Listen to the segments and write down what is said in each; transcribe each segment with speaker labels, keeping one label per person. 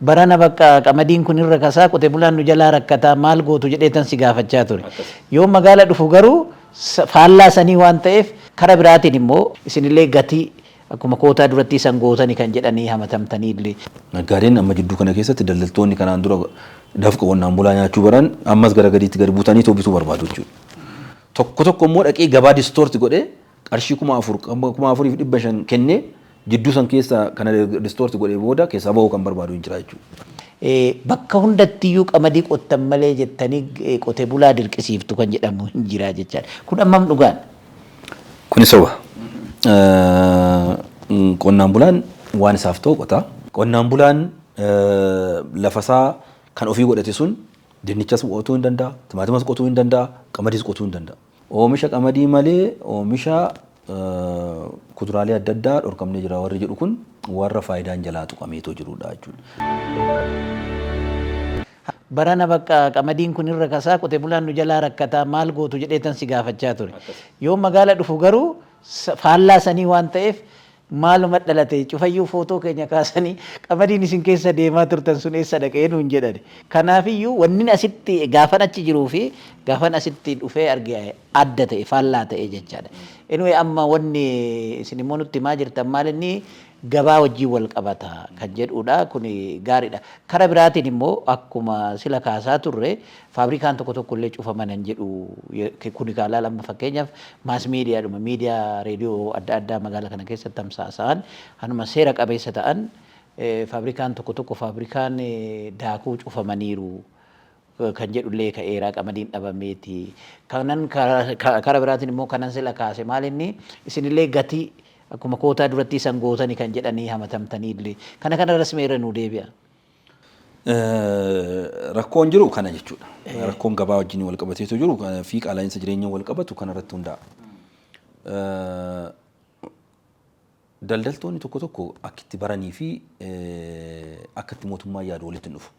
Speaker 1: Barana bakka qamadiin kun irra kasaa, qote bulaan nu jalaa rakkataa, maal gootu jedheetan si gaafachaa ture. Yoo magaala dhufu garuu faallaa sanii waan ta'eef, kara biraatiin immoo isinillee gatii akkuma kootaa duratti isan gootani kan jedhanii hamatamtanii illee.
Speaker 2: Naggaadeen amma jidduu kana keessatti daldaltoonni kanaan dura dafqa qonnaan bulaa nyaachuu baran ammas gara gadiitti gadi butanii bituu barbaadu jechuudha. Tokko tokko immoo dhaqee gabaa distort godhee qarshii 4000, 4500 kennee jidduu san keessa kana distort godhee booda keessaa bahuu kan barbaadu hin jira jechuudha.
Speaker 1: Bakka hundattiyyuu qamadii qottan malee jettanii qote bulaa dirqisiiftu kan jedhamu hin jira jechaadha. Kun ammam dhugaadha?
Speaker 2: Kuni soba. Qonnaan bulaan waan isaaf ta'u qota. Qonnaan bulaan lafasaa kan ofii godhate sun dinnichas qotuu hin danda'a, timaatimas qotuu hin danda'a, qamadiis qotuu hin danda'a. Oomisha qamadii malee oomisha kuduraalee adda addaa dhorkamnee jira warri jedhu kun warra faayidaan jalaa tuqameetoo jirudha jechuudha.
Speaker 1: Barana bakka qamadiin kun irra kasaa, qote bulaan nu jalaa rakkataa, maal gootu jedheetan si gaafachaa ture. Yoo magaala dhufu garuu faallaa sanii waan ta'eef, maaluma dhalate cufayyuu footoo keenya kaasanii qamadiin isin keessa deemaa turtan sun eessa dhaqee nuun jedhani. Kanaafiyyuu wanni asitti gaafan achi jiruu fi gaafan asitti dhufee arge adda ta'e, faallaa ta'e jechaadha. Anyway, amma wanni isin immoo nutti himaa jirtan maal inni gabaa wajjin wal qabata kan jedhudha, kun gaariidha. Kara biraatiin immoo akkuma sila kaasaa turre faabrikaan tokko tokko illee cufaman hin jedhu. Kuni kaalaa amma fakkeenyaaf mass miidiyaadhuma, miidiyaa reediyoo adda addaa magaalaa kana keessatti tamsaasa'an hanuma seera qabeessa ta'an, faabrikaan tokko tokko, faabrikaan daakuu cufamaniiru kan jedhullee ka'eera, qamadiin dhabameeti. Kanan kara biraatiin immoo kanan sila kaase maal inni isinillee gatii akkuma kootaa duratti isan gootani kan jedhanii hamatamtanii illee kana kanarras meerra nuu deebi'a.
Speaker 2: Rakkoon jiru kana jechuudha. Rakkoon gabaa wajjin wal qabateetu jiru fi qaala'insa jireenya wal qabatu kanarratti hundaa'a. Daldaltoonni tokko tokko akka itti baranii fi akka itti mootummaan yaadu walitti hin dhufu.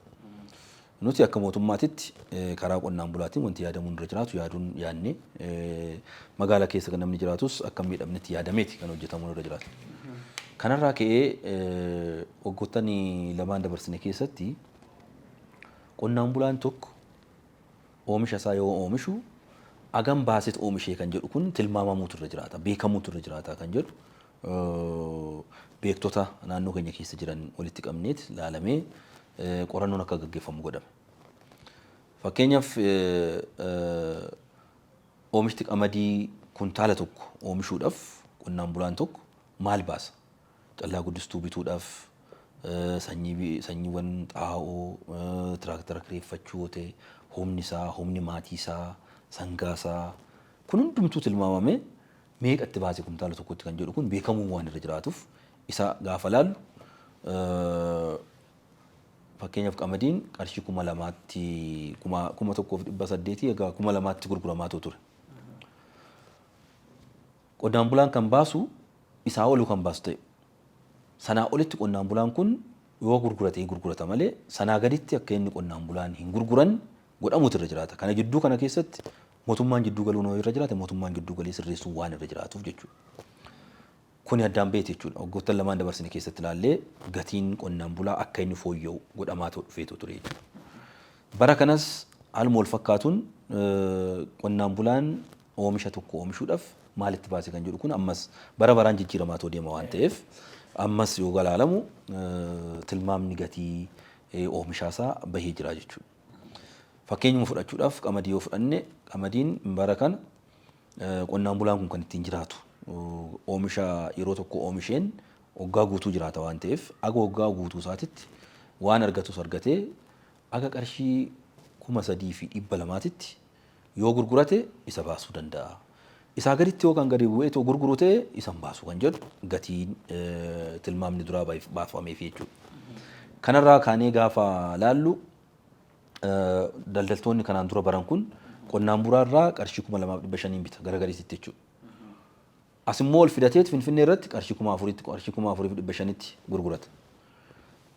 Speaker 2: Nuti akka mootummaatitti karaa qonnaan bulaatiin wanti yaadamuun irra jiraatu yaaduun yaadne, magaalaa keessa kan namni jiraatus akka hin miidhamnetti yaadameeti kan hojjetamuun irra jiraatu. Kanarraa ka'ee waggoottan lamaan dabarsine keessatti qonnaan bulaan tokko oomisha isaa yoo oomishu agam baaset oomishee kan jedhu kun tilmaamamuutu irra jiraata, beekamuutu irra jiraata kan jedhu beektota naannoo keenya keessa jiran walitti qabneet laalamee qorannoon akka gaggeeffamu godhame. Fakkeenyaaf, oomishti qamadii kuntaala tokko oomishuudhaaf qonnaan bulaan tokko maal baasa? Callaa guddistuu bituudhaaf, sanyiiwwan xaa'oo, tiraaktara kireeffachuu yoo ta'e, humni isaa, humni maatii isaa, sangaa isaa, kun hundumtuu tilmaamamee meeqatti baase kuntaala tokkotti kan jedhu kun beekamuu waan irra jiraatuuf, isa gaafa laallu, fakkeenyaaf qamadiin qarshii 2000tti, 1800 egaa 2000tti gurguramaa ture. Qonnaan bulaan kan baasu isaa oluu kan baasu ta'e, sanaa olitti qonnaan bulaan kun yoo gurgurate gurgurata malee sanaa gaditti akka inni qonnaan bulaan hin gurguran godhamuutu irra jiraata. Kana jidduu kana keessatti mootummaan jidduu galuun yoo irra jiraate, mootummaan jidduu galee sirreessuun waan irra jiraatuuf jechuudha. Kuni addaan beete jechuudha. Waggoottan lamaan dabarsine keessatti ilaallee gatiin qonnaan bulaa akka inni fooyya'u godhamaa dhufeetu ture jechuudha. Bara kanas haaluma wal fakkaatuun qonnaan bulaan oomisha tokko oomishuudhaaf maalitti baase kan jedhu kun ammas bara baraan jijjiiramaa too deema waan ta'eef, ammas yoo galaalamu tilmaamni gatii oomishaasaa bahee jira jechuudha. Fakkeenyuma fudhachuudhaaf qamadii yoo fudhanne, qamadiin bara kana qonnaan bulaan kun kan ittiin jiraatu oomisha yeroo tokko oomisheen waggaa guutuu jiraata waan ta'eef, aga waggaa guutuu isaatitti waan argatus argatee aga qarshii 3200tti yoo gurgurate isa baasuu danda'a. Isaa gaditti yoo kan gadi bu'ee too gurguru ta'e isa hin baasu kan jedhu gatiin tilmaamni duraa baafameef jechuudha. Kanarraa kaanee gaafa laallu, daldaltoonni kanaan dura baran kun qonnaan bulaa irraa qarshii 2500n bita gara gadiitti jechuudha. As immoo ol fidateet Finfinnee irratti qarshii 4000tti, qarshii 4500tti gurgurata.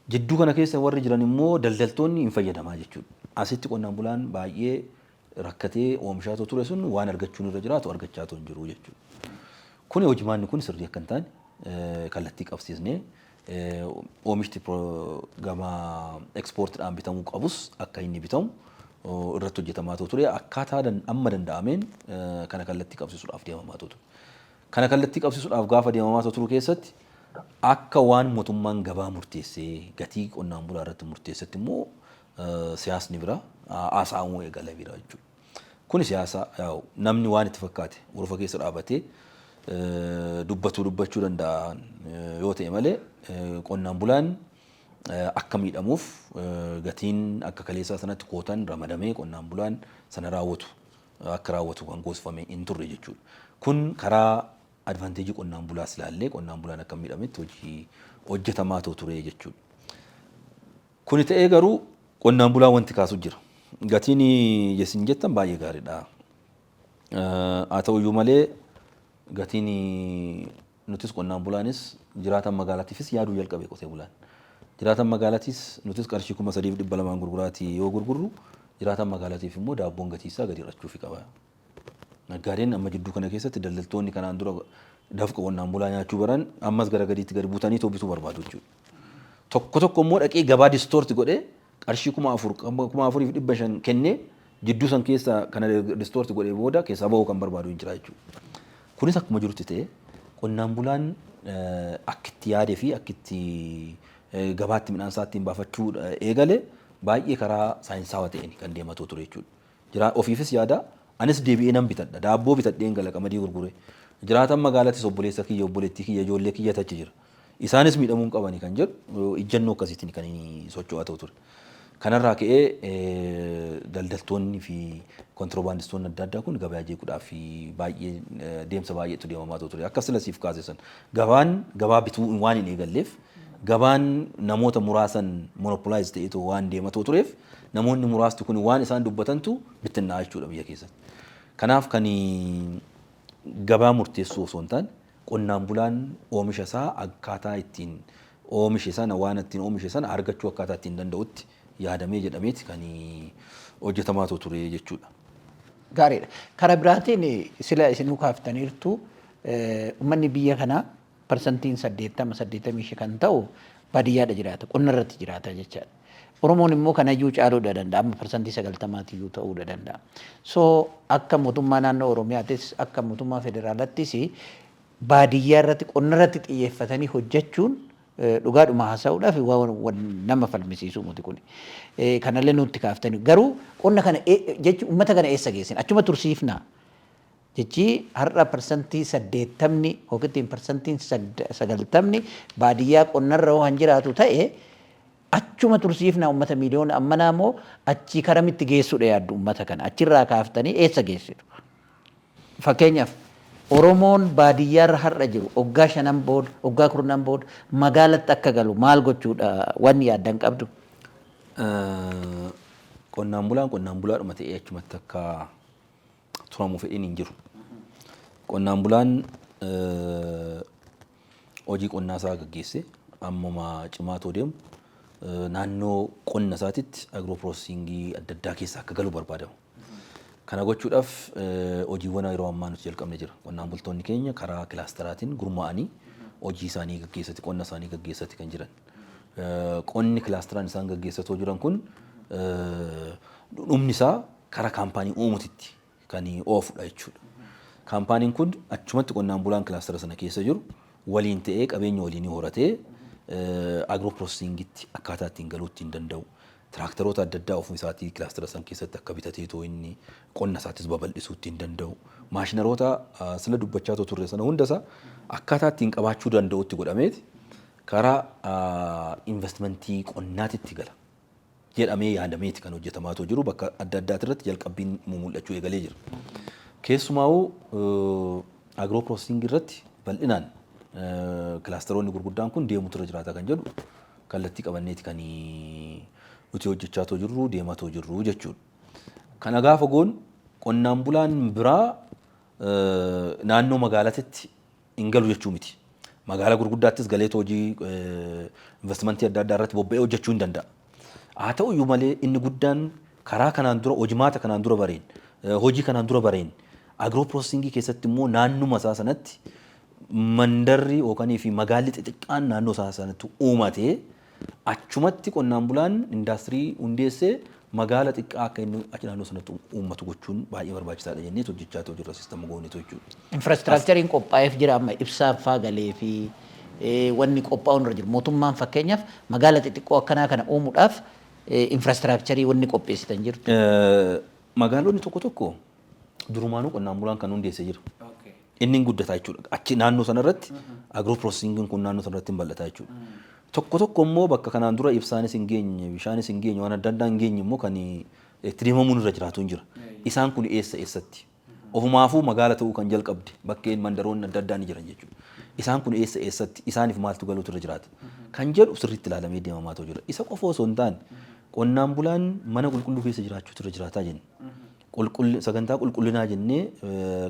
Speaker 2: Jidduu kana keessa warri jiran immoo daldaltoonni hin fayyadamaa jechuudha. Asitti qonnaan bulaan baay'ee rakkatee oomishaa ture sun waan argachuun irra jiraatu argachaa hin jiru jechuudha. Kuni hojimaanni kun sirrii akka hin taane kallattii qabsiisnee Oomishti gama ekspoortiidhaan bitamuu qabus akka inni bitamu irratti hojjetamaa ture. Akkaataa amma danda'ameen kana kallattii qabsiisuudhaaf deemamaa ture. Kana kallattii qabsiisuudhaaf gaafa deemamaa turu keessatti akka waan mootummaan gabaa murteessee gatii qonnaan bulaa irratti murteessetti immoo siyaasni bira haasa'amuu eegala bira jechuudha. Kuni siyaasa, namni waan itti fakkaate urufa keessa dhaabatee dubbachuu dubbachuu danda'a yoo ta'e malee, qonnaan bulaan akka miidhamuuf gatiin akka kaleessaa sanatti kootan ramadamee qonnaan bulaan sana raawwatu akka raawwatu kan goosifame hin turre jechuudha. Kun karaa advantage qonnaan bulaas ilaallee qonnaan bulaan akka miidhametti hojii hojjetamaa ture jechuudha. Kuni ta'ee garuu qonnaan bulaa wanti kaasu jira. Gatiin isin jettan baay'ee gaariidha. Haa ta'uyyuu malee gatiin nutis qonnaan bulaanis jiraatan magaalaatiifis yaaduu jalqabe qotee bulaan. Jiraatan magaalaatiis nutis qarshii 3,200 gurguraatii yoo gurgurru, jiraatan magaalaatiif immoo daabboon gatii isaa gadi hir'achuufi qaba. Naggaadeen amma jidduu kana keessatti daldaltoonni kanaan dura dafqa qonnaan bulaa nyaachuu baran ammas gara gadiitti gadi butanii bituu barbaadu jechuudha. Tokko tokko immoo dhaqee gabaa distort godhee qarshii 4,000, 4,500 kennee jidduu san keessa kana distort godhee booda keessaa bahuu kan barbaadu hin jira jechuudha. Kunis akkuma jirutti ta'e, qonnaan bulaan akka itti yaadee fi akka itti gabaatti midhaan isaa ittiin baafachuu eegale baay'ee karaa saayinsaawaa ta'een kan deematoo ture jechuudha. Jira ofiifis yaada, anis deebi'ee nan bitadha, daabboo bitadheen gala qamadii gurgure. Jiraatan magaalattis obboleessa kiyya, obboleettii kiyya, ijoollee kiyya achi jira. Isaanis miidhamuu hin qabani kan jedhu ijjannoo akkasiitiin kan inni socho'aa ture. Kanarraa ka'ee daldaltoonni fi kontiroobaandistoonni adda addaa kun gabaa jeequudhaaf fi baay'ee deemsa baay'eetu deemamaa ture. Akka sila siif kaase san gabaan gabaa bituu waan hin eegalleef, gabaan namoota muraasan monopolize ta'eetu waan deematoo tureef, namoonni muraasti kun waan isaan dubbatantu bittinnaa'a jechuudha biyya keessatti. Kanaaf kan gabaa murteessuu osoo hin taane, qonnaan bulaan oomisha isaa akkaataa ittiin oomishe sana, waan ittiin oomishe sana argachuu akkaataa ittiin danda'utti yaadamee jedhameeti kan hojjetamaa ture jechuudha.
Speaker 1: Gaariidha. Karaa biraatiin sila isinuu kaaftaniirtu, uummanni biyya kanaa 80%, 85 kan ta'u baadiyyaadha jiraata, qonna irratti jiraata jechaadha. Oromoon immoo kanayyuu caaluudha danda'a, amma 90%tiyyuu ta'uudha danda'a. So akka mootummaa naannoo Oromiyaattis akka mootummaa federaalattis baadiyyaa irratti, qonna irratti xiyyeeffatanii hojjechuun dhugaadhuma haasa'uudhaaf waan nama falmisiisu miti kuni. Kanallee nutti kaaftanii, garuu qonna kana jechi uummata kana eessa geessin, achuma tursiifnaa? Jechi har'a 80% yookiin 90% baadiyyaa qonnarra yoo kan jiraatu ta'e, achuma tursiifnaa uummata miiliyoona ammanaa, moo achii karamitti geessuudha yaaddu uummata kana, achirraa kaaftanii eessa geessitu? Fakkeenyaaf Oromoon baadiyyaarra har'a jiru waggaa 5n booda, waggaa 10n booda magaalatti akka galu maal gochuudha wanni yaaddan qabdu?
Speaker 2: Qonnaan bulaan qonnaan bulaadhuma ta'ee achumatti akka turamuu fedhiin hin jiru. Qonnaan bulaan hojii qonnaa isaa gaggeesse ammuma cimaa too deemu naannoo qonna isaatitti agro processing adda addaa keessa akka galu barbaadama. Kana gochuudhaaf hojiiwwan yeroo ammaa nuti jalqabne jira. Qonnaan bultoonni keenya karaa kilaastaraatiin gurmaa'anii hojii isaanii gaggeessati, qonna isaanii gaggeessati kan jiran. Qonni kilaasteraan isaan gaggeessatoo jiran kun dhumni isaa karaa kaampaanii uumutitti kan oofudha jechuudha. Kaampaaniin kun achumatti qonnaan bulaan kilaastara sana keessa jiru waliin ta'ee qabeenya waliin horatee agro processingitti akkaataa ittiin galuu ittiin danda'u. Tiraaktaroota adda addaa ofii isaatii kilaastara san keessatti akka bitatee too inni qonna isaattis babal'isuu ittiin danda'u. Maashinaroota sila dubbachaa turre sana hundasaa akkaataa ittiin qabaachuu danda'utti godhameeti karaa investimentii qonnaatitti gala jedhamee yaadameeti kan hojjetamaa jiru, bakka adda addaati irratti jalqabbiin mul'achuu eegalee jira. Keessumaa'uu agro processing irratti bal'inaan kilaasteroonni gurguddaan kun deemutu irra jiraata kan jedhu kallattii qabanneeti kan nuti hojjechaa jirru, deemaa jirru jechuudha. Kana gaafa goon qonnaan bulaan biraa naannoo magaalaatitti hin galu jechuu miti. Magaalaa gurguddaattis galeetu hojii investimentii adda addaa irratti bobba'ee hojjechuu hin danda'a. Haa ta'u iyyuu malee inni guddaan karaa kanaan dura hojimaata kanaan dura bareen, hojii kanaan dura bareen agro processingii keessatti immoo naannuma isaa sanatti Mandarri yookaan fi magaalli xixiqqaan naannoo isaa sanatti uumatee, achumatti qonnaan bulaan indaastirii hundeessee, magaala xiqqaa akka inni achi naannoo sanatti uummatu gochuun baay'ee barbaachisaadha jennee hojjechaa jirra, system goonetu jechuudha.
Speaker 1: Infrastructureiin qophaa'eef jira amma, ibsaan faa galee fi wanni qophaa'uun irra jiru. Mootummaan fakkeenyaaf magaala xixiqqoo akkanaa kana uumuudhaaf infrastructure wanni qopheessitan jirtu?
Speaker 2: Magaalonni tokko tokko durumaanuu qonnaan bulaan kan hundeessee jira. Inni hin guddataa jechuudha. Achi naannoo sanarratti agro processingiin kun naannoo sanarratti hin bal'ataa jechuudha. Tokko tokko immoo bakka kanaan dura ibsaanis hin geenye, bishaanis hin geenye, waan adda addaa hin geenye immoo kan itti deemamuun irra jiraatu hin jira. Isaan kun eessa eessatti? Ofumaafuu magaala ta'uu kan jalqabde bakkeen mandaroonni adda addaa ni jiran jechuudha. Isaan kun eessa eessatti, isaaniif maaltu galuutu irra jiraata? Kan jedhu sirriitti ilaalamee deemamaa jira. Isa qofa osoo hin taane, qonnaan bulaan mana qulqulluu keessa jiraachuutu irra jiraataa jenna. Sagantaa qulqullinaa jennee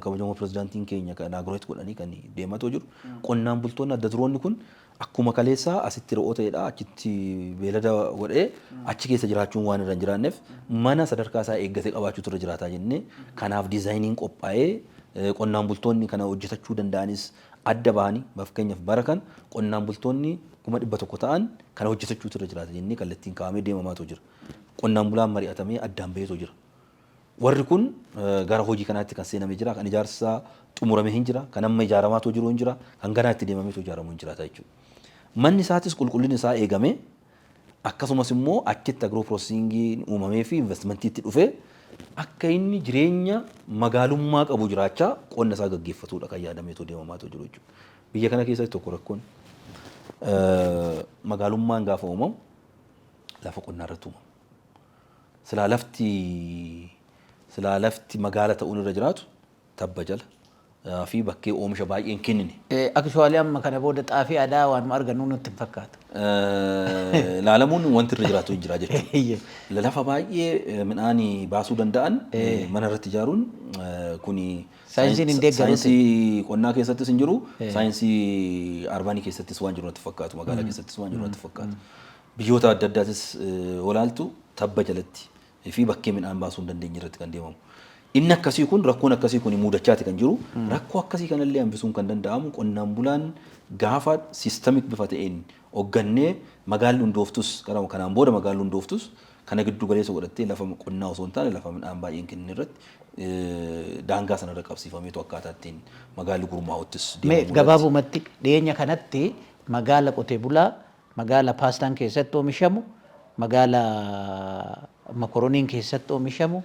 Speaker 2: kabajamoo pirezidaantiin keenya kan inaugurate godhanii kan deematoo jiru. Qonnaan bultoonni adda duroonni kun akkuma kaleessaa asitti re'oota ta'edha, achitti beelada godhee achi keessa jiraachuun waan irra hin jiraanneef, mana sadarkaa isaa eeggatee qabaachuutu irra jiraataa jennee, kanaaf designiin qophaa'ee, qonnaan bultoonni kana hojjetachuu danda'anis adda bahanii, fakkeenyaaf bara kan qonnaan bultoonni 100,000 ta'an kana hojjetachuutu irra jiraata jennee kallattiin kaa'amee deemamaatu jira. Qonnaan bulaan mari'atamee addaan baheetu jira. Warri kun gara hojii kanaatti kan seenamee jira, kan ijaarsa xumurame hin jira, kan amma ijaaramaatu jiru hin jira, kan ganaa itti deemameetu ijaaramu hin jiraata jechuudha. Manni isaatis qulqullinni isaa eegame, akkasumas immoo achitti agro processingiin uumamee fi investmentiitti dhufee, akka inni jireenya magaalummaa qabu jiraachaa qonna isaa gaggeeffatudha kan yaadameetu deemamaatu jiru jechuudha. Biyya kana keessatti tokko rakkoon, magaalummaan gaafa uumamu lafa qonnaa irratti uumama. Silaa lafti magaala ta'uun irra jiraatu tabba jala fi bakkee oomisha baay'ee hin kennine.
Speaker 1: Actually amma kana booda xaafii aadaa waanuma argannu nutti hin fakkaatu.
Speaker 2: Laalamuun wanti irra jiraatu hin jira jechuudha. Lafa baay'ee midhaan baasuu danda'an mana irratti ijaaruun kuni
Speaker 1: Saayinsiin hin deeggaru.
Speaker 2: Saayinsii qonnaa keessattis hin jiru, saayinsii urbanii keessattis waan jiru natti fakkaatu, magaalaa keessattis waan jiru natti fakkaatu. Biyyoota adda addaatis olaaltu tabba jalatti fi bakkee midhaan baasuu hin dandeenye irratti kan deemamu. Inni akkasii kun, rakkoon akkasii kun mudachaati kan jiru. Rakkoo akkasii kanallee hambisuun kan danda'amu qonnaan bulaan gaafa systemic bifa ta'een hoggannee, magaalli hundooftus, kanaan booda magaalli hundooftus kana giddu galeessa godhattee, lafa qonnaa osoo hin taane lafa midhaan baay'een kennin irratti daangaa sanarra qabsiifameetu akkaataa ittiin magaalli gurmaa'uttis
Speaker 1: Mee gabaabumatti dhiyeenya kanatti magaala qotee bulaa, magaala paastaan keessatti oomishamu, magaala makoroniin keessatti oomishamu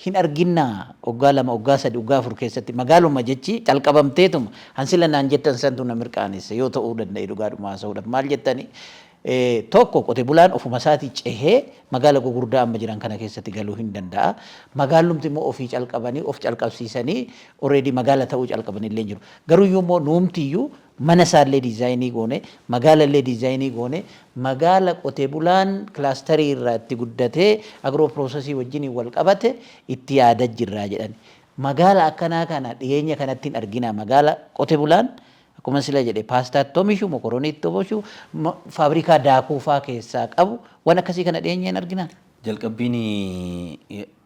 Speaker 1: hin arginnaa? Waggaa 2, waggaa 3, waggaa 4 keessatti magaaluma jechi calqabamteetuma hansila naan jettan santu na mirqaanesse yoo ta'uu danda'e. Dhugaadhuma haasa'uudhaaf maal jettani, tokko qote bulaan ofuma isaatii cehee magaala gugurdaa amma jiran kana keessatti galuu hin danda'a. Magaalumti immoo ofii calqabanii of calqabsiisanii already magaala ta'uu calqabanii illee jiru. Garuu immoo nuumtiyyuu mana isaallee design goone, magaala illee design goone, magaala qotee bulaan clusterii irraa itti guddatee agro processii wajjin wal qabate itti yaada jirraa jedhan. Magaala akkanaa kana dhiyeenya kanatti hin argina. Magaala qote bulaan akkuma sila jedhe paastaatti oomishu, mokoroniitti oomishu, faabrikaa daakuu faa keessaa qabu, waan akkasii kana dhiyeenya hin argina.
Speaker 2: Jalqabbiin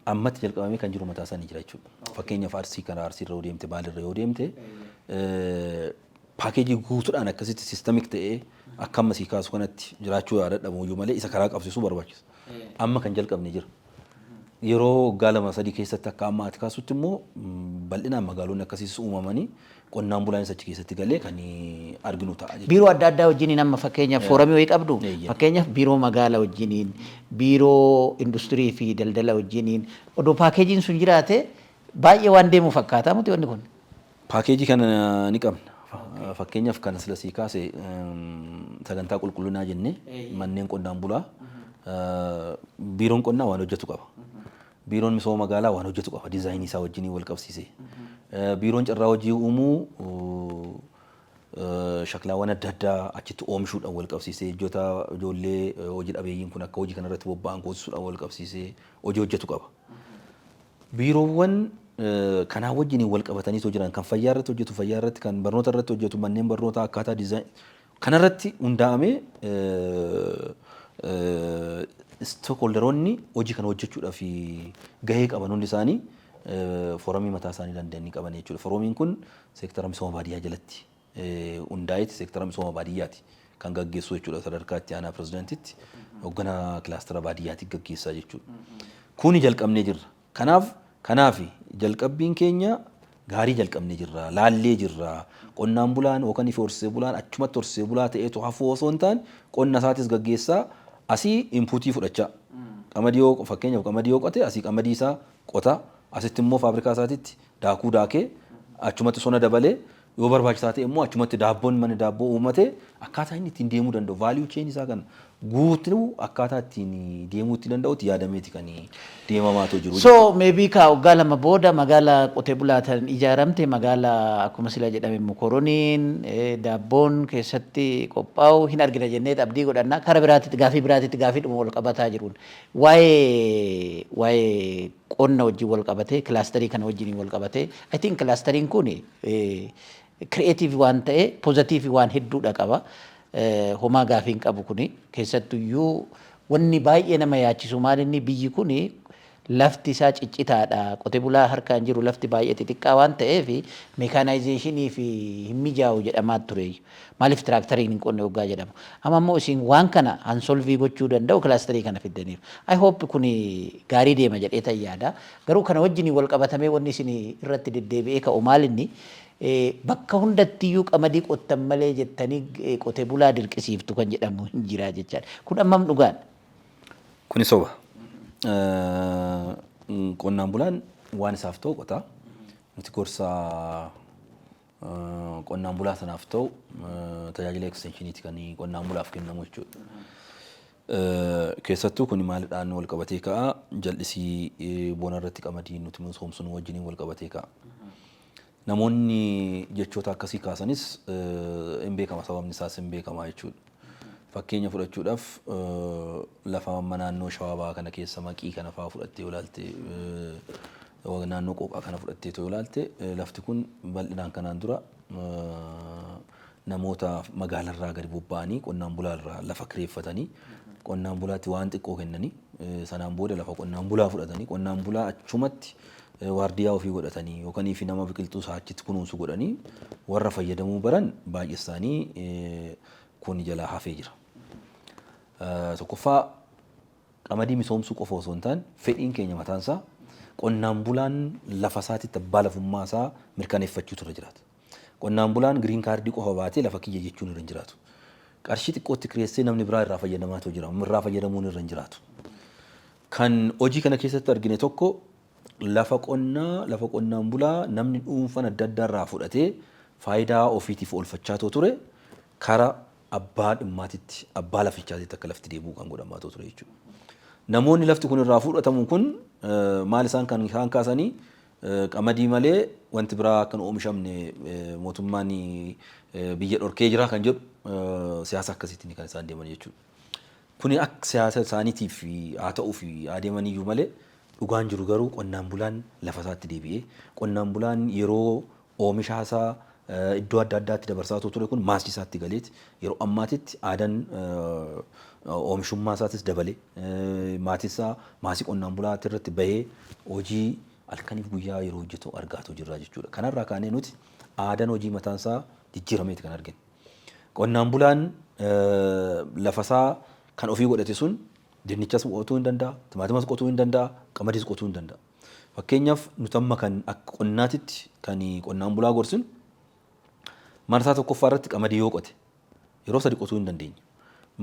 Speaker 2: ammatti jalqabamee kan jiru mataa isaanii jira jechuudha. Fakkeenyaaf Arsii kana, Arsii irra yoo deemte, Baalirra yoo deemte, packageii guutuudhaan akkasitti systemic ta'ee akka amma sii kaasu kanatti jiraachuu yaadadhamu iyyuu malee, isa karaa qabsiisuu barbaachisa. Amma kan jalqabne jira. Yeroo waggaa 2 3 keessatti akka amma ati kaasutti immoo bal'inaan magaalonni akkasiis uumamanii, qonnaan bulaanis achi keessatti galee kan arginu ta'a jechuudha.
Speaker 1: Biiroo adda addaa wajjiniin amma fakkeenyaaf forumii wayii qabdu?
Speaker 2: Eeyyee.
Speaker 1: Fakkeenyaaf biiroo magaala wajjiniin, biiroo industirii fi daldala wajjiniin odoo packageiin sun jiraate baay'ee waan deemu fakkaata miti wanni kun?
Speaker 2: Packageii kana ni qabna. Fakkeenyaaf kan sila sii kaase, sagantaa qulqullinaa jennee, manneen qonnaan bulaa, biiroon qonnaa waan hojjetu qaba. Biiroon misooma magaalaa waan hojjetu qaba, designii isaa wajjiniin wal qabsiisee. Biiroon carraa hojii uumuu shaklaawwan adda addaa achitti oomishuudhaan wal qabsiisee, hojjeta ijoollee hojii dhabeeyyiin kun akka hojii kanarratti bobba'an goosisuudhaan wal qabsiisee hojii hojjetu qaba. Biiroowwan kanaa wajjiniin wal qabatanii jiran, kan fayyaa irratti hojjetu fayyaa irratti, kan barnoota irratti hojjetu manneen barnootaa akkaataa design kanarratti hundaa'amee, stakeholderoonni hojii kana hojjechuudhaaf gahee qaban hundi isaanii forumii mataa isaanii danda'anii qaban jechuudha. Forumiin kun seektara misooma baadiyyaa jalatti hundaa'eeti seektara misooma baadiyyaati kan gaggeessu jechuudha sadarkaa itti aanaa pirezidaantitti hoogganaa kilaastara baadiyyaatti gaggeessaa jechuudha. Kuni jalqabnee jirra. Kanaaf jalqabbiin keenya gaarii jalqabnee jirra, laallee jirra. Qonnaan bulaan yookaan ifi horsiisee bulaan achumatti horsiisee bulaa ta'eetu hafuu osoo hin taane qonna isaatis gaggeessaa asii inputii fudhachaa. Qamadii yoo fakkeenyaaf qamadii yoo qote asii qamadii isaa qota, asitti immoo faabrikaa isaatitti daakuu daakee achumatti sona dabalee yoo barbaachisaa ta'e immoo achumatti daabboon mana daabboo uummatee akkaataa inni ittiin deemuu danda'u value chain isaa kana guutuu akkaataa ittiin deemuu itti danda'utti yaadameeti kan deemamaatu jiru.
Speaker 1: So maybe ka waggaa 2 booda magaala qotee bulaataan ijaaramte, magaala akkuma sila jedhame mokoroniin daabboon keessatti qophaa'u hin argina jennee abdii godhanna. Kara biraatitti gaafii biraatitti gaafii dhuma wal qabataa jiruun waa'ee qonna wajjin wal qabatee, kilaasterii kana wajjin wal qabatee, I think kilaasteriin kun creative waan ta'e positive waan hedduudha qaba. Homaa gaafii hin qabu. Kuni keessattuyyuu wanni baay'ee nama yaachisu maal inni biyyi kuni lafti isaa ciccitaadha. Qote bulaa harkaan jiru lafti baay'ee xixiqqaa waan ta'eef mechanization fi hin mijaa'u jedhamaa ture. Maaliif tiraaktariin hin qonne waggaa jedhama. Amma immoo isin waan kana han solve gochuu danda'u kilaasterii kana fiddaniiru. I hope kuni gaarii deema jedhee tan yaada. Garuu kana wajjin wal qabatamee wanni isin irratti deddeebi'ee ka'u maal inni bakka hundattiyyuu qamadii qottan malee jettanii qote bulaa dirqisiiftu kan jedhamu hin jira jechaadha. Kun ammam dhugaadha?
Speaker 2: Kuni soba. Qonnaan bulaan waan isaaf ta'u qota. Nuti gorsa qonnaan bulaa sanaaf ta'u tajaajila eksteenshiniiti kan qonnaan bulaaf kennamu jechuudha. Keessattuu kun maalidhaan wal qabatee ka'a? Jal'isii bona irratti qamadii nuti misoomsinu wajjiniin wal qabatee ka'a. Namoonni jechoota akkasii kaasanis hin beekama, sababni isaas hin beekama jechuudha. Fakkeenya fudhachuudhaaf lafa amma naannoo Shawaa Bahaa kana keessa Maqii kana fa'aa fudhattee yoo ilaalte, naannoo Qooqaa kana fudhattee yoo ilaalte, lafti kun bal'inaan kanaan dura namoota magaalarraa gadi bobba'anii qonnaan bulaarraa lafa kireeffatanii, qonnaan bulaatti waan xiqqoo kennanii, sanaan booda lafa qonnaan bulaa fudhatanii, qonnaan bulaa achumatti waardiyaa ofii godhatanii yookaan fi nama biqiltuu isaa achitti kunuunsu godhanii warra fayyadamuu baran baay'ee isaanii kun jalaa hafee jira. Tokkoffaa, qamadii misoomsuu qofa osoo hin taane fedhiin keenya mataan isaa qonnaan bulaan lafa isaatitti abbaa lafummaa isaa mirkaneeffachuutu irra jiraata. Qonnaan bulaan green card qofa baatee lafa kiyya jechuun irra hin jiraatu. Qarshii xiqqootti kireessee namni biraa irraa fayyadamaatu jira. Irraa fayyadamuun irra hin jiraatu. Kan hojii kana keessatti argine tokko lafa qonnaa, lafa qonnaan bulaa namni dhuunfaan adda addaa irraa fudhatee faayidaa ofiitiif oolfachaa ture kara abbaa dhimmaatitti, abbaa lafichaatitti akka lafti deebi'u kan godhamaa ture jechuudha. Namoonni lafti kun irraa fudhatamu kun maal isaan kan isaan kaasanii qamadii malee wanti biraa akka hin oomishamne mootummaan biyya dhorkee jira kan jedhu siyaasa akkasiitiin kan isaan deeman jechuudha. Kuni akka siyaasa isaaniitiif haa ta'uuf haa deeman iyyuu malee dhugaan jiru garuu qonnaan bulaan lafa isaatti deebi'ee qonnaan bulaan yeroo oomisha isaa iddoo adda addaatti dabarsaa ture kun maasii isaatti galeeti yeroo ammaatitti aadaan oomishummaa isaatis dabalee maatii isaa maasii qonnaan bulaatti irratti bahee hojii halkaniif guyyaa yeroo hojjetu argaatu jirra jechuudha. Kanarraa kaanee nuti aadaan hojii mataan isaa jijjiirameeti kan arginu. Qonnaan bulaan lafa isaa kan ofii godhate sun dinnichas qotuu hin danda'a, timaatimas qotuu hin danda'a, qamadiis qotuu hin danda'a. Fakkeenyaaf nuti amma kan akka qonnaatitti kan qonnaan bulaa gorsinu marsaa tokkoffaa irratti qamadii yoo qote yeroo sadi qotuu hin dandeenya.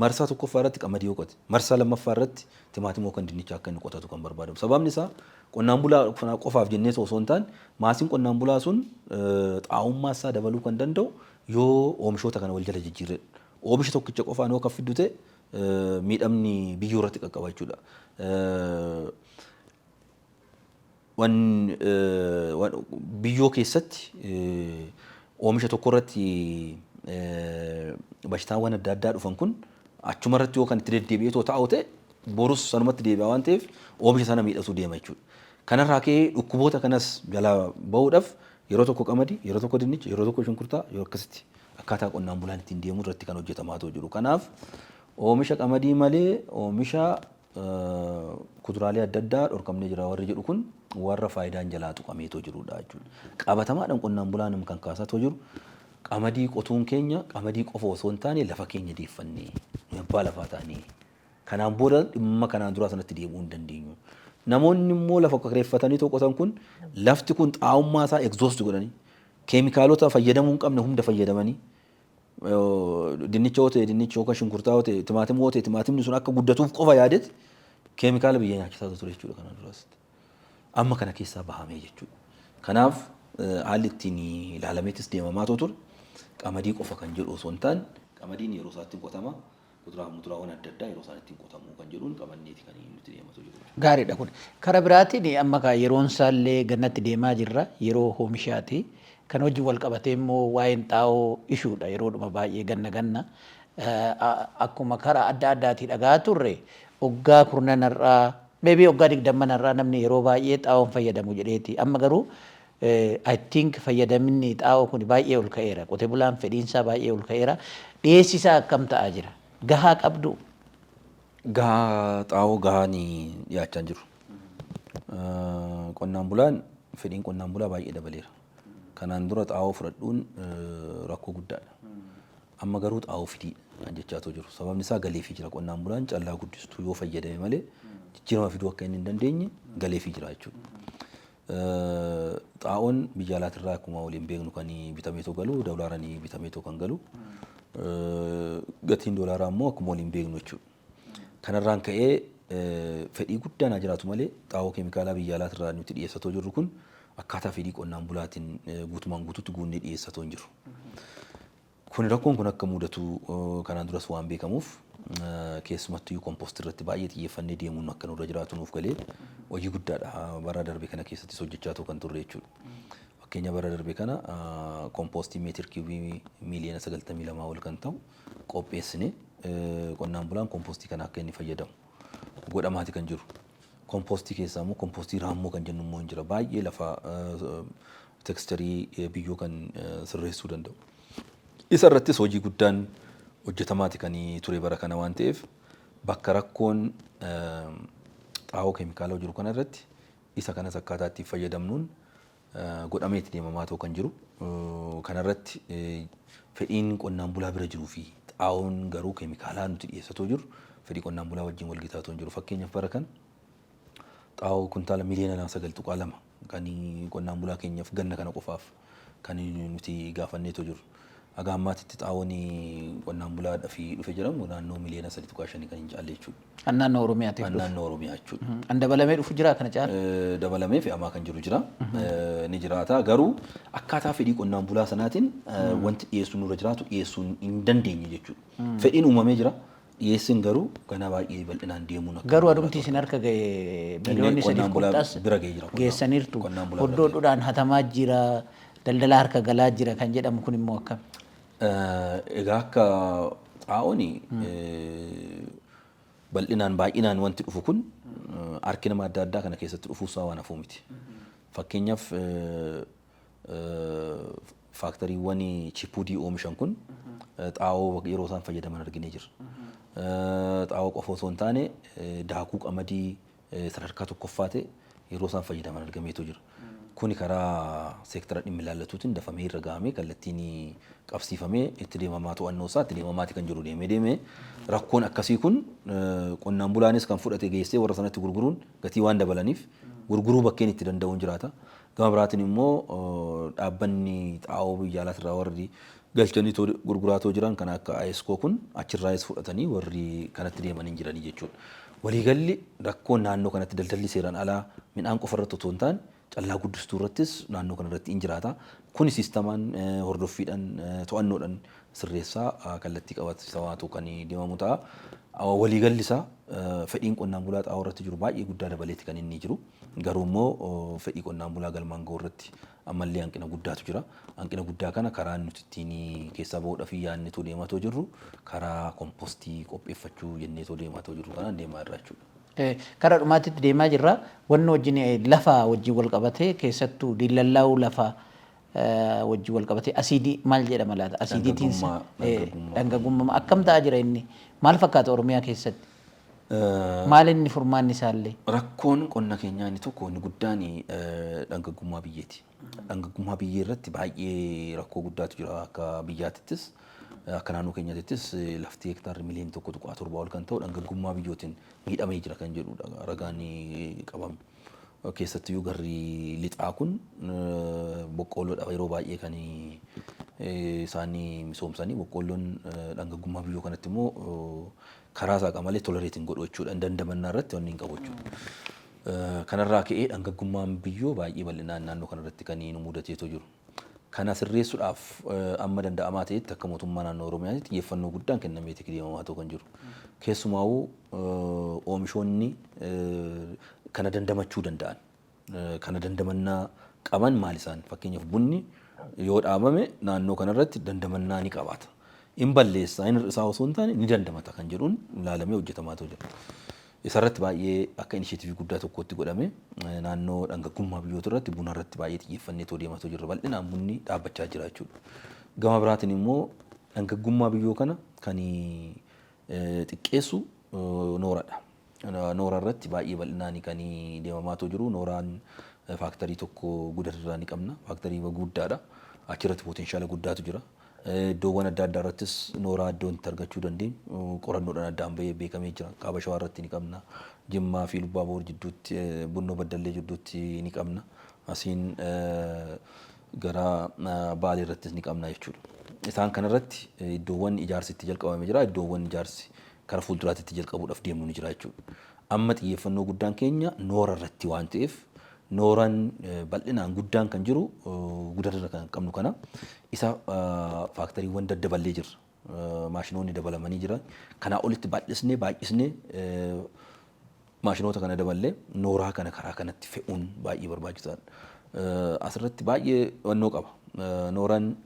Speaker 2: Marsaa tokkoffaa irratti qamadii yoo qote marsaa lammaffaa irratti timaatima yookaan dinnicha akka inni qotatu kan barbaadamu. Sababni isaa qonnaan bulaa qofaaf jennee osoo hin taane maasiin qonnaan bulaa sun xaa'ummaa isaa dabaluu kan danda'u yoo oomishoota kana wal jala jijjiirredha. Oomisha tokkicha qofaan yoo kan fiddu ta'e miidhamni biyyoo irratti qaqqaba jechuudha. Wan biyyoo keessatti oomisha tokko irratti bashitaawwan adda addaa dhufan kun achuma irratti yoo kan itti deddeebi'ee too taa'u ta'e borus sanumatti deebi'a waan ta'eef oomisha sana miidhasuu deema jechuudha. Kanarraa ka'ee dhukkuboota kanas jalaa bahuudhaaf yeroo tokko qamadii, yeroo tokko dinnicha, yeroo tokko shunkurtaa, yeroo akkasitti akkaataa qonnaan bulaan ittiin deemu irratti kan hojjetamaa jiru. Kanaaf oomisha qamadii malee oomisha kuduraalee adda addaa dhorkamnee jira warri jedhu kun warra faayidaan jalaa tuqameetoo jirudha jechuudha. Qabatamaadhaan qonnaan bulaan kan kaasaa jiru. Qamadii qotuun keenya qamadii qofa osoo hin taane lafa keenya deeffannee nu abbaa lafaa taanee kanaan booda dhimma kanaan duraa sanatti deebi'uu hin dandeenyu. Namoonni immoo lafa kireeffatanii qotan kun lafti kun xaa'ummaa isaa exhaust godhanii, keemikaalota fayyadamuu hin qabne hunda fayyadamanii, dinnicha yoo ta'e dinnicha yookaan shunkurtaa yoo ta'e timaatima yoo ta'e timaatimni sun akka guddatuuf qofa yaadetti keemikaala biyya nyaachisaa ture jechuudha kanaan duraas. Amma kana keessaa bahamee jechuudha. Kanaaf haalli ittiin ilaalameetis deemamaa ture qamadii qofa kan jedhu osoo hin taane, qamadiin yeroo isaatti hin qotama, kuduraa fi muduraawwan adda addaa yeroo isaan ittiin qotamuu kan jedhuun qabanneeti kan nuti deematu jiru.
Speaker 1: Gaariidha kun. Kara biraatiin amma kaa yeroon isaallee gannatti deemaa jirra, yeroo oomishaati. Kan wajjin wal qabatee immoo waa'een xaa'oo ishuudha yeroodhuma baay'ee ganna ganna. Akkuma karaa adda addaatii dhagaa turre, waggaa 10 har'aa, maybe waggaa 20 har'aa, namni yeroo baay'ee xaa'oon fayyadamu jedheeti. Amma garuu I think fayyadamni xaa'oo kun baay'ee ol ka'eera. Qote bulaan fedhiinsaa baay'ee ol ka'eera. Dhiyeessi isaa akkam ta'aa jira? Gahaa qabdu?
Speaker 2: Gahaa, xaa'oo gahaa ni dhiyaachaa jiru. Qonnaan bulaan, fedhiin qonnaan bulaa baay'ee dabaleera. Kanaan dura xaa'oo fudhadhuun rakkoo guddaadha. Amma garuu xaa'oo fidii kan jechaatu jiru. Sababni isaa galeefii jira. Qonnaan bulaan callaa guddistuu yoo fayyadame malee jijjiirama fiduu akka inni hin dandeenye galeefii jira jechuudha. Xaa'oon biyya alaatirraa akkuma waliin beeknu kan bitameetoo galu, doolaaraan bitameetoo kan galu. Gatiin doolaaraa immoo akkuma waliin beeknu jechuudha. Kanarraan ka'ee fedhii guddaan haa jiraatu malee xaa'oo keemikaalaa biyya alaatirraa nuti dhiyeessatoo jirru kun akkaataa fedhii qonnaan bulaatiin guutumaan guutuutti guunnee dhiyeessatoo hin jiru. Kun rakkoon kun akka mudatu kanaan duras waan beekamuuf, keessumattuu kompoostii irratti baay'ee xiyyeeffannee deemuun akka nurra jiraatu nuuf galee hojii guddaadha bara darbe kana keessattis hojjechaa kan turre jechuudha. Fakkeenya, bara darbe kana kompoostii meetir kiibii 92,000,000 ol kan ta'u qopheessine, qonnaan bulaan kompoostii kana akka inni fayyadamu godhamaati kan jiru. Kompoostii keessaa immoo kompoostii raammoo kan jennu immoo hin jira. Baay'ee lafa texture biyyoo kan sirreessuu danda'u. Isa irrattis hojii guddaan hojjetamaati kan ture bara kana waan ta'eef, bakka rakkoon xaa'oo keemikaalaa jiru kana irratti isa kanas akkaataa ittiin fayyadamnuun godhameeti deemamaa ta'u kan jiru. Kanarratti fedhiin qonnaan bulaa bira jiruu fi xaa'oon garuu keemikaalaa nuti dhiyeessatoo jiru fedhii qonnaan bulaa wajjin wal gitaa hin jiru. Fakkeenyaaf, bara kana xaa'oo kuntaala 9.2 miliyoona kan qonnaan bulaa keenyaaf ganna kana qofaaf kan nuti gaafanneetoo jiru. Haga ammaatitti xaa'oon qonnaan bulaadhaaf dhufe jedhamu naannoo 3.5 miliyoona kan hin caalle jechuudha.
Speaker 1: Kan naannoo Oromiyaatiif
Speaker 2: Kan dhufe. naannoo Oromiyaa jechuudha.
Speaker 1: Kan dabalamee dhufu jira kana caala?
Speaker 2: Dabalamee fe'amaa kan jiru jira. Ni jiraata. Garuu akkaataa fedhii qonnaan bulaa sanaatiin wanti dhiyeessuun nurra jiraatu dhiyeessuun hin dandeenye jechuudha. Fedhiin uumamee jira. Dhiyeessiin garuu ganaa baay'ee bal'inaan deemuun akka
Speaker 1: Garuu adumti isin harka ga'e 3 miliyoona
Speaker 2: qonnaan bulaa
Speaker 1: qophaas
Speaker 2: bira ga'ee jira.
Speaker 1: Geessaniirtu.
Speaker 2: Qonnaan bulaa bira ga'ee.
Speaker 1: Hoddoodhuudhaan hatamaa jira, daldala harka galaa jira kan jedhamu kun immoo akkam?
Speaker 2: Egaa akka xaa'oon bal'inaan baay'inaan wanti dhufu kun harki nama adda addaa kana keessatti dhufuusaa waan hafuu miti. Fakkeenyaaf, faaktariiwwan chipuudii oomishan kun xaa'oo yeroo isaan fayyadaman arginee jirra. Xaa'oo qofa osoo hin taane daakuu qamadii sadarkaa tokkoffaa ta'e yeroo isaan fayyadaman argameetu jira. Kuni karaa seektara dhimmi ilaallatuutiin dafamee irra gahamee kallattiin qabsiifamee itti deemamaa, to'annoo isaa itti deemamaati kan jiru. Deemee deemee rakkoon akkasii kun qonnaan bulaanis kan fudhate geessee warra sanatti gurguruun gatii waan dabalaniif gurguruu bakkeen itti danda'uun jiraata. Gama biraatiin immoo dhaabbanni xaa'oo biyya alaatirraa warri galchanii gurguraatoo jiran kan akka ISCO kun achirraayis fudhatanii warri kanatti deemanii jiranii jechuudha. Waliigalli rakkoon naannoo kanatti daldalli seeraan alaa midhaan qofa irratti otoo hin taane callaa guddistuu irrattis naannoo kana irratti hin jiraata. Kuni siistamaan hordoffiidhaan, to'annoodhaan sirreessaa kallattii qabataatu kan deemamu ta'a. Waliigalli isaa fedhiin qonnaan bulaa xaa'oo irratti jiru baay'ee guddaa dabaleeti kan inni jiru. Garuu immoo fedhii qonnaan bulaa galmaan ga'uu irratti ammallee hanqina guddaatu jira. Hanqina guddaa kana karaa nuti ittiin keessaa bahuudhaaf yaadneetoo deematoo jirru karaa kompostii qopheeffachuu jenneetoo deematoo jirru kanaan deemaa irra jechuudha.
Speaker 1: Karaa dhumaatitti deemaa jirra. Wanni wajjin lafa wajjin wal qabatee, keessattuu diilallaa'uu lafa wajjin wal qabatee, asiidii maal jedhama laata? Asiidiitiin
Speaker 2: Dhangagummaa.
Speaker 1: Dhangagummaa akkam ta'aa jira inni? Maal fakkaata Oromiyaa keessatti? Maal inni furmaanni isaallee?
Speaker 2: Rakkoon qonna keenyaa inni tokko inni guddaan dhangaggummaa biyyeeti. Dhangaggummaa biyyee irratti baay'ee rakkoo guddaatu jira akka biyyaatittis, akka naannoo keenyaatittis. Lafti hektaarri miliyoona 1.7 ol kan ta'u dhangaggummaa biyyootiin miidhamee jira kan jedhudha ragaan qabamu. Keessattiyyuu garri lixaa kun boqqoolloodha yeroo baay'ee kan isaan misoomsanii. Boqqoolloon dhangaggummaa biyyoo kanatti immoo karaa isaa malee tolerate hin godhu jechuudha. Dandamannaa irratti wanni hin qabu jechuudha. Kanarraa ka'ee dhangaggummaan biyyoo baay'ee bal'inaan naannoo kanarratti kan nu mudateetoo jiru. Kana sirreessuudhaaf amma danda'amaa ta'etti akka mootummaa naannoo Oromiyaatti xiyyeeffannoo guddaan kennameeti deemamaa kan jiru. Keessumaawuu oomishoonni kana dandamachuu danda'an, kana dandamannaa qaban maal isaan? Fakkeenyaaf, bunni yoo dhaabame naannoo kanarratti dandamannaa ni qabaata. In balleessaa, in hir'isaa osoo hin taane ni dandamata kan jedhuun ilaalamee hojjetamaatu jira. Isarratti baay'ee akka initiative guddaa tokkotti godhame naannoo dhangaggummaa biyyoota irratti buna irratti baay'ee xiyyeeffannee too deemaa jirra. Bal'inaan bunni dhaabbachaa jira jechuudha. Gama biraatiin immoo dhangaggummaa biyyoo kana kan xiqqeessu nooradha. Noora irratti baay'ee bal'inaan kan deemamaatu jiru. Nooraan factory tokko Gudarraa ni qabna. Factory guddaadha. Achirratti potential guddaatu jira. Iddoowwan adda addaa irrattis nooraa iddoo itti argachuu dandeenyu qorannoodhaan addaan bahee beekamee jira. Kaaba Shawaa irratti ni qabna. Jimmaa fi Lubbaaboor jidduutti, Bunnoo Baddallee jidduutti ni qabna. Asiin gara Baalee irrattis ni qabna jechuudha. Isaan kanarratti iddoowwan ijaarsi itti jalqabamee jira. Iddoowwan ijaarsi kara fuulduraatti itti jalqabuudhaaf deemnu ni jira jechuudha. Amma xiyyeeffannoo guddaan keenya noora irratti waan ta'eef, nooraan bal'inaan guddaan kan jiru Gudarra kan qabnu kana isa factorywwan daddaballee jirra. Maashinoonni dabalamanii jiran. Kanaa olitti bal'isnee baay'isnee maashinoota kana daballee nooraa kana karaa kanatti fe'uun baay'ee barbaachisaadha. Asirratti baay'ee wannoo qaba. Nooraan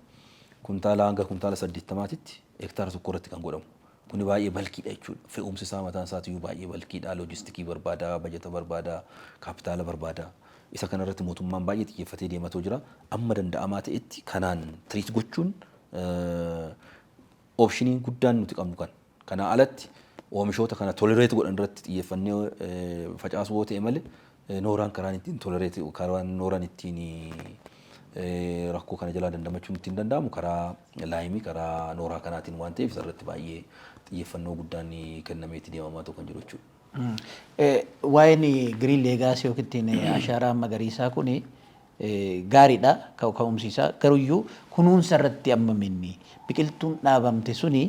Speaker 2: kuntaala hanga kuntaala 80tti hektaara tokko irratti kan godhamu. Kuni baay'ee bulkydha jechuudha. Fe'umsi isaa mataan isaatiyyuu baay'ee bulkydha. Loojistikii barbaada, bajata barbaada, kaapitaala barbaada. Isa kanarratti mootummaan baay'ee xiyyeeffatee deematoo jira. Amma danda'amaa ta'etti kanaan treat gochuun optioniin guddaan nuti qabnu kan. Kanaa alatti oomishoota kana tolerate godhan irratti xiyyeeffannee facaasuu yoo ta'e malee, nooraan karaan ittiin tolerate, karaan nooraan ittiin rakkoo kana jalaa dandamachuun ittiin danda'amu karaa lime, karaa nooraa kanaatiin waan ta'eef, isarratti baay'ee xiyyeeffannoo guddaan kennameetti deemamaa kan jiru jechuudha.
Speaker 1: Waa'een Green Legacy yookiin ashaaraa magariisaa kun gaariidha ka'umsiisaa, garuyyuu kunuunsa irratti amma minni biqiltuun dhaabamte suni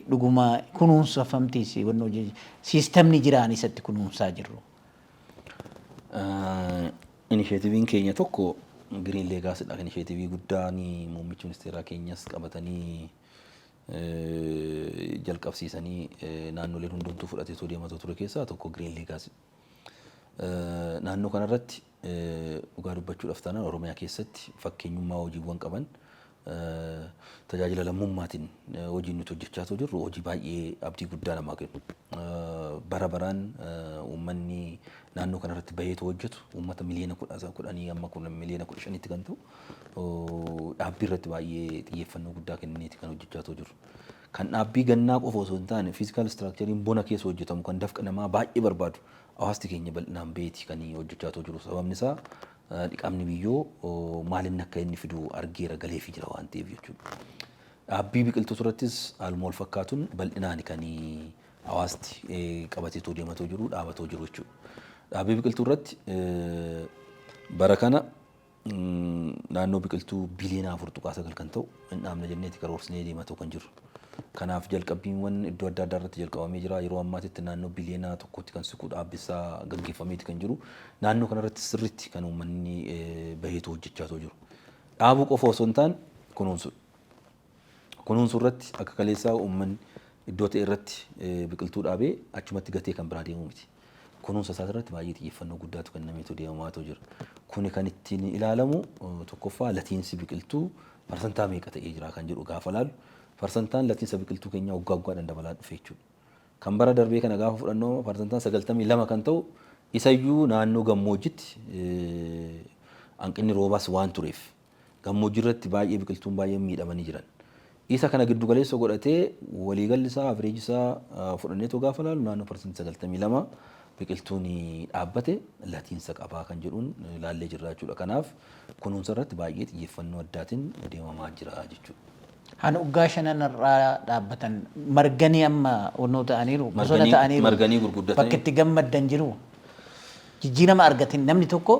Speaker 1: dhuguma kunuunfamtiis systemni jiraan isatti kunuunsaa jirru?
Speaker 2: Initiativeiin keenya tokko Green Legacydha. Initiative guddaa muummichi ministeeraa keenyas qabatanii jalqabsiisanii naannoleen hundumtuu fudhatee deemaa ture keessaa tokko Green Legacy. Naannoo kanarratti dhugaa dubbachuudhaaf taanaan, Oromiyaa keessatti fakkeenyummaa hojiiwwan qaban tajaajila lammummaatiin hojiin nuti hojjechaa jirru hojii baay'ee abdii guddaa namaa kennu. Bara baraan uummanni naannoo kanarratti baheetu hojjetu uummata miliyoona 10 amma miliyoona 15tti kan ta'u dhaabbii irratti baay'ee xiyyeeffannoo guddaa kenneeti kan hojjechaa jiru. Kan dhaabbii gannaa qofa osoo hin taane, physical structureiin bona keessa hojjetamu kan dafqa namaa baay'ee barbaadu hawaasti keenya bal'inaan baheeti kan hojjechaa jiru. Sababni isaa dhiqamni biyyoo maalinni akka inni fidu argeera, galeefii jira waan ta'eef jechuudha. Dhaabbii biqiltuu irrattis haaluma wal fakkaatuun bal'inaan kan hawaasti qabateetoo deematoo jiru, dhaabatoo jiru jechuudha. Dhaabbii biqiltuu irratti bara kana naannoo biqiltuu biliyoona 4.9 kan ta'u hin dhaabne jenneeti karoorsinee deematoo kan jiru. Kanaaf jalqabbiiwwan iddoo adda addaa irratti jalqabamee jira. Yeroo ammaatitti naannoo biliyoona 1tti kan siqu dhaabbisaa gaggeeffameeti kan jiru. Naannoo kanarratti sirriitti kan uummanni baheetu hojjechaa jiru. Dhaabuu qofa osoo hin taane kunuunsuudha. Kunuunsuu irratti akka kaleessaa uummanni iddoo ta'e irratti biqiltuu dhaabee achumatti gatee kan biraa deemuu miti. Kunuunsa isaa irratti baay'ee xiyyeeffannoo guddaatu kennameetu deemamaatu jira. Kuni kan ittiin ilaalamu tokkoffaa latiinsi biqiltuu parsantaa meeqa ta'ee jira kan jedhu gaafa laalu, parsantaan latiinsa biqiltuu keenyaa waggaa waggaadhaan dabalaa dhufe jechuudha. Kan bara darbee kana gaafa fudhannu parsantaan 92 kan ta'u, isayyuu naannoo gammoojjitti hanqinni roobaas waan tureef gammoojjii irratti baay'ee biqiltuun baay'ee miidhamanii jiran. Isa kana giddu galeessa godhatee waliigalli isaa, average isaa fudhanneetoo gaafa ilaalu, naannoo 92% biqiltuun dhaabbate latiinsa qabaa kan jedhuun ilaallee jirra jechuudha. Kanaaf kunuunsa irratti baay'ee xiyyeeffannoo addaatiin deemamaa jira jechuudha.
Speaker 1: Han waggaa shanan irraa dhaabbatan marganii amma onnoo ta'aniiru, bosona ta'aniiru.
Speaker 2: Marganii gurguddatanii.
Speaker 1: Bakka itti gammaddan jiru. Jijjiirama argatin namni tokko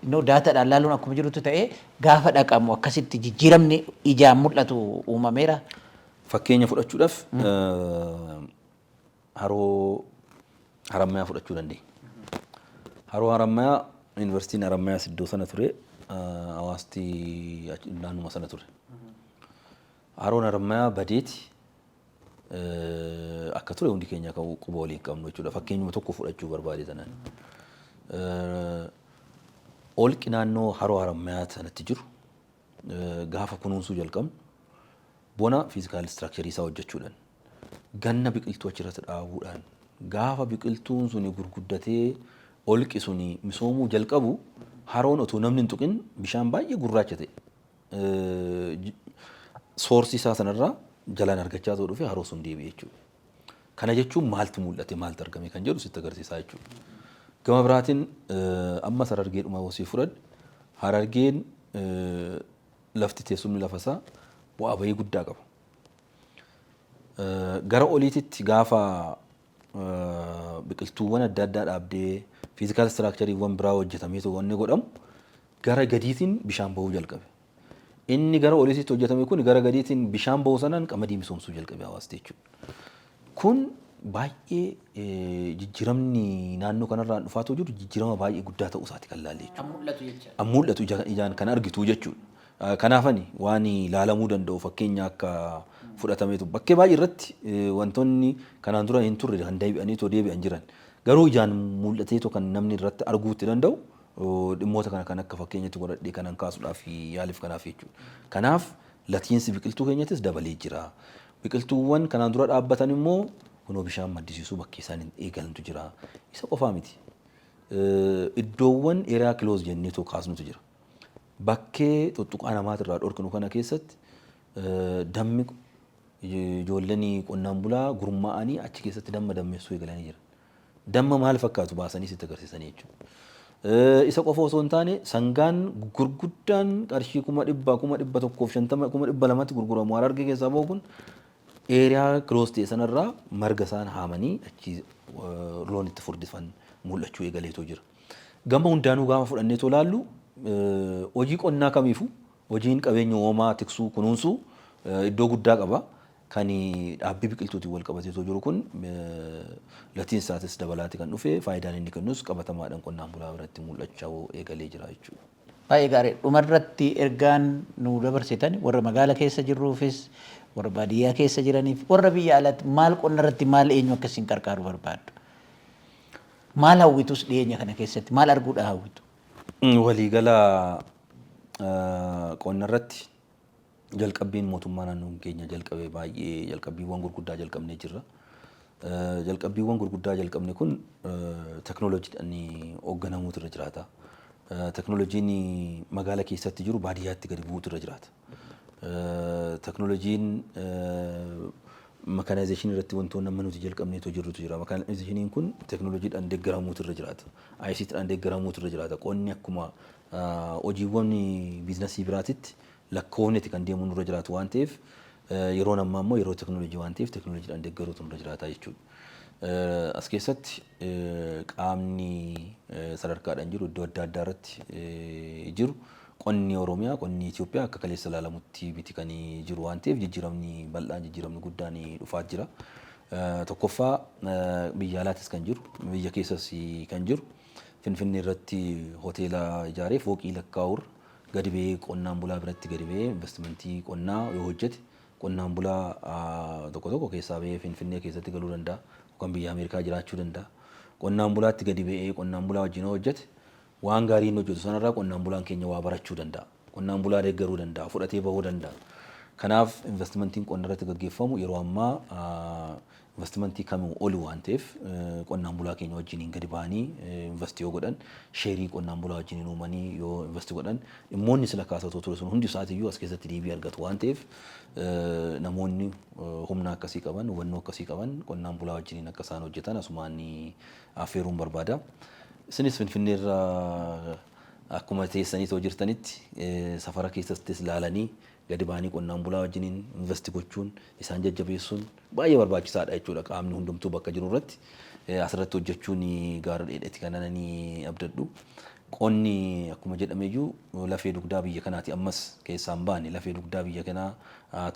Speaker 1: innoo daataadhaan laaluun akkuma jirutti ta'ee, gaafa dhaqamu akkasitti jijjiiramni ijaan mul'atu uumameera.
Speaker 2: Fakkeenya fudhachuudhaaf haroo Harammayaa fudhachuu dandeenya. Haroo Harammayaa, Yuunivarsiitiin Harammayaas iddoo sana ture, hawaasti naannuma sana ture. Haroon Harammayaa badeeti akka ture hundi keenya kan quba waliin qabnu jechuudha. Fakkeenyuma tokko fudhachuu barbaade tanaan. Holqi naannoo haroo Harammayaa sanatti jiru gaafa kunuunsuu jalqabnu, bona physical structure isaa hojjechuudhaan, ganna biqiltuu achirratti dhaabuudhaan, gaafa biqiltuun suni gurguddatee holqi suni misoomuu jalqabu, haroon otoo namni hin tuqin bishaan baay'ee gurraacha ta'e source isaa sanarraa jalaan argachaa ta'uu dhufe, haroo sun deebi'e jechuudha. Kana jechuun maaltu mul'ate, maaltu argame kan jedhu sitti agarsiisaa jechuudha. Gama biraatiin ammas Harargeedhuma osii fudhadhe, Harargeen lafti teessumni lafa isaa bu'aa bahii guddaa qaba. Gara oliititti gaafa biqiltuuwwan adda addaa dhaabdee, physical structureiiwwan biraa hojjetamee wanni godhamu, gara gadiitiin bishaan bahuu jalqabe. Inni gara oliititti hojjetame kun gara gadiitiin bishaan bahuu sanaan qamadii misoomsuu jalqabe hawaasti jechuudha. Kun baay'ee jijjiiramni naannoo kanarraan dhufaatu jiru jijjiirama baay'ee guddaa ta'uu isaati kan laalle jechuudha.
Speaker 1: Kan mul'atu jecha.
Speaker 2: Kan mul'atu, ijaan kan argitu jechuudha. Kanaafani waan ilaalamuu danda'u fakkeenya akka fudhatameetu bakkee baay'ee irratti wantoonni kanaan dura hin turre kan deebi'anii too deebi'an jiran. Garuu ijaan mul'ateetoo kan namni irratti arguu itti danda'u dhimmoota kana kan akka fakkeenyatti godhadhee kanan kaasuudhaaf yaaliif kanaaf jechuudha. Kanaaf latiinsi biqiltuu keenyattis dabalee jira. Biqiltuuwwan kanaan dura dhaabbatan immoo kunoo bishaan maddisiisuu bakkee isaan eegalantu jira. Isa qofaa miti. Iddoowwan area close jennee too kaasnutu jira. Bakkee tuttuqaa namaatirraa dhorkinu kana keessatti dammi, ijoolleen qonnaan bulaa gurmaa'anii achi keessatti damma dammeessuu eegalanii jiran. Damma maal fakkaatu baasanii sitti agarsiisanii jechuudha. Isa qofa osoo hin taane, sangaan gurguddaan qarshii 100,000, 150,000, 200,000tti gurguramu Harargee keessaa bahu kun area close ta'e sanarraa marga isaan haamanii achi loon itti furdifan mul'achuu eegaleetoo jira. Gama hundaanuu gaafa fudhanneetoo ilaallu, hojii qonnaa kamiifuu hojiin qabeenya uumamaa tiksuu, kunuunsuu iddoo guddaa qaba. Kan dhaabbii biqiltuutiin wal qabateetoo jiru kun latiin isaatis dabalaati kan dhufe, faayidaan inni kennus qabatamaadhaan qonnaan bulaa biratti mul'achaa eegalee jira jechuudha.
Speaker 1: Baay'ee gaarii. Dhumarratti ergaan nu dabarsitan warra magaala keessa jirruufis, warra baadiyyaa keessa jiraniif, warra biyya alaatti maal, qonna irratti maal, eenyu akkasiin qarqaaru barbaaddu? Maal hawwitus dhiyeenya kana keessatti maal arguudha hawwitu?
Speaker 2: Waliigala qonna irratti jalqabbiin mootummaa naannoo keenya jalqabe baay'ee jalqabbiiwwan gurguddaa jalqabnee jirra. Jalqabbiiwwan gurguddaa jalqabne kun teknooloojiidhaan hoogganamuutu irra jiraata. Teknooloojiin magaala keessatti jiru baadiyyaatti gadi bu'uutu irra jiraata. Teknooloojiin mechanization irratti wantoonni amma nuti jalqabneetoo jirrutu jira. Mechanizationiin kun teknooloojiidhaan deeggaramuutu irra jiraata. ICTdhaan deeggaramuutu irra jiraata. Qonni akkuma hojiiwwan business biraatitti lakkoofneeti kan deemuu nurra jiraatu waan ta'eef, yeroon ammaa immoo yeroo teknooloojii waan ta'eef, teknooloojiidhaan deeggaruutu nurra jiraata jechuudha. As keessatti qaamni sadarkaadhaan jiru iddoo adda addaa irratti jiru, qonni Oromiyaa, qonni Itoophiyaa akka kaleessa ilaalamutti miti kan jiru waan ta'eef, jijjiiramni bal'aan, jijjiiramni guddaan dhufaa jira. Tokkoffaa biyya alaatis kan jiru, biyya keessas kan jiru, Finfinnee irratti hoteela ijaaree fooqii lakkaa'uur gadi ba'ee qonnaan bulaa biratti gadi ba'ee investimentii qonnaa yoo hojjete, qonnaan bulaa tokko tokko keessaa ba'ee Finfinnee keessatti galuu danda'a yookaan biyya Ameerikaa jiraachuu danda'a. Qonnaan bulaatti gadi ba'ee qonnaan bulaa wajjin yoo hojjete, waan gaarii inni hojjetu sanarraa qonnaan bulaan keenya waa barachuu danda'a. Qonnaan bulaa deeggaruu danda'a, fudhatee bahuu danda'a. Kanaaf investimentiin qonna irratti gaggeeffamu yeroo ammaa investimentii kamuu oli waan ta'eef, qonnaan bulaa keenya wajjiniin gadi ba'anii invest yoo godhan, share qonnaan bulaa wajjiniin uumanii yoo invest godhan, dhimmoonni sila kaasatoo ture sun hundi isaatiiyyuu as keessatti deebii argatu waan ta'eef, namoonni humna akkasii qaban, hubannoo akkasii qaban qonnaan bulaa wajjiniin akka isaan hojjetan asumaan affeeruun barbaada. Isinis Finfinneerraa akkuma teessanii too jirtanitti safara keessattis ilaalanii gadi ba'anii qonnaan bulaa wajjiniin invest gochuun, isaan jajjabeessuun baay'ee barbaachisaadha jechuudha. Qaamni hundumtuu bakka jiru irratti asirratti hojjechuun gaara dheedhetti kan ani abdadhu. Qonni akkuma jedhameyyuu lafee dugdaa biyya kanaati, ammas keessaa hin baane. Lafee dugdaa biyya kanaa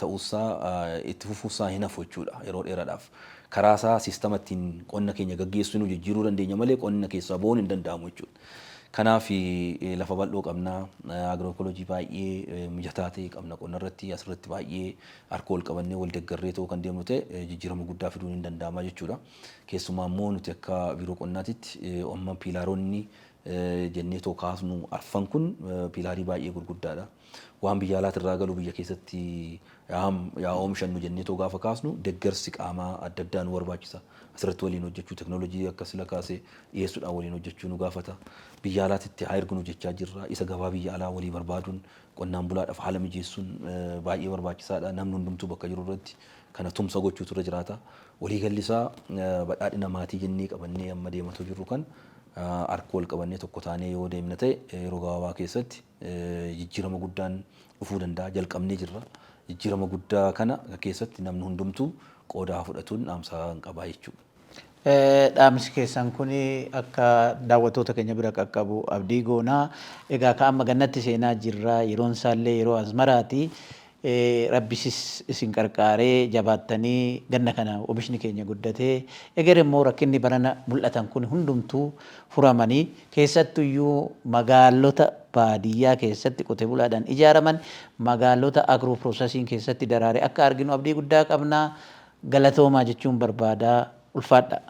Speaker 2: ta'uusaa itti fufuusaa hin hafu jechuudha yeroo dheeraadhaaf. Karaa isaa siistama ittiin qonna keenya gaggeessinu jijjiiruu dandeenya malee qonna keessaa ba'uun hin danda'amu jechuudha. Kanaaf lafa bal'oo qabnaa, agroecology baay'ee mijataa ta'e qabna qonna irratti. Asirratti baay'ee harka wal qabannee wal deeggarree ta'uu kan deemnu ta'e jijjiirama guddaa fiduun hin danda'ama jechuudha. Keessumaa immoo nuti akka biiroo qonnaatitti amma pillaronni jennee too kaasnu arfan kun pillar baay'ee gurguddaadha. Waan biyya alaatirraa galu biyya keessatti yaa oomishannu jennee too gaafa kaasnu, deeggarsi qaamaa adda addaa nu barbaachisa. Asirratti waliin hojjechuu, teknoolojii akka sila kaasee dhiyeessuudhaan waliin hojjechuu nu gaafata. Biyya alaatitti haa erginu jechaa jirra. Isa gabaa biyya alaa walii barbaaduun, qonnaan bulaadhaaf haala mijeessuun baay'ee barbaachisaadha. Namni hundumtuu bakka jiru irratti kana tumsa gochuutu irra jiraata. Waliigalli isaa badhaadhina maatii jennee qabannee amma deematu jirru kan harka wal qabannee tokko taanee yoo deemna ta'e, yeroo gabaabaa keessatti jijjiirama guddaan dhufuu danda'a. Jalqabnee jirra. Jijjiirama guddaa kana keessatti namni hundumtuu qooda haa fudhatuun dhaamsa qabaa jechuudha.
Speaker 1: Dhaamsi keessan kun akka daawwattoota keenya bira qaqqabu abdii goonaa. Egaa ka amma gannatti seenaa jirra. Yeroon isaallee yeroo asmaraati. Rabbisis isin qarqaaree jabaattanii ganna kana oomishni keenya guddatee, eger immoo rakkinni barana mul'atan kun hundumtuu furamanii, keessattuyyuu magaalota baadiyyaa keessatti qote bulaadhaan ijaaraman, magaalota agro processing keessatti daraare akka arginu abdii guddaa qabnaa. Galatoomaa jechuun barbaadaa, ulfaadha.